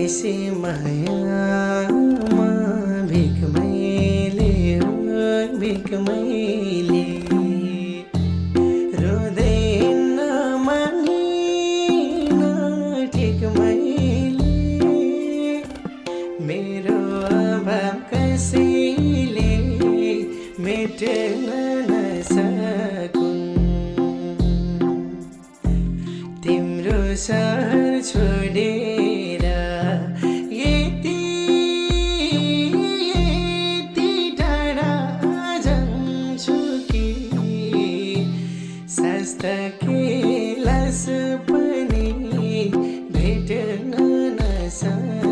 यसै मायामा भिख मैले भिख मैले रोदै नमानिन ठिक मैले मेरो अभाव कसैले मेट्न नसकुन् तिम्रो सहर छोडेर यति टाढा जान्छु कि सस्ता केलास पनि भेट्न नसक्छु।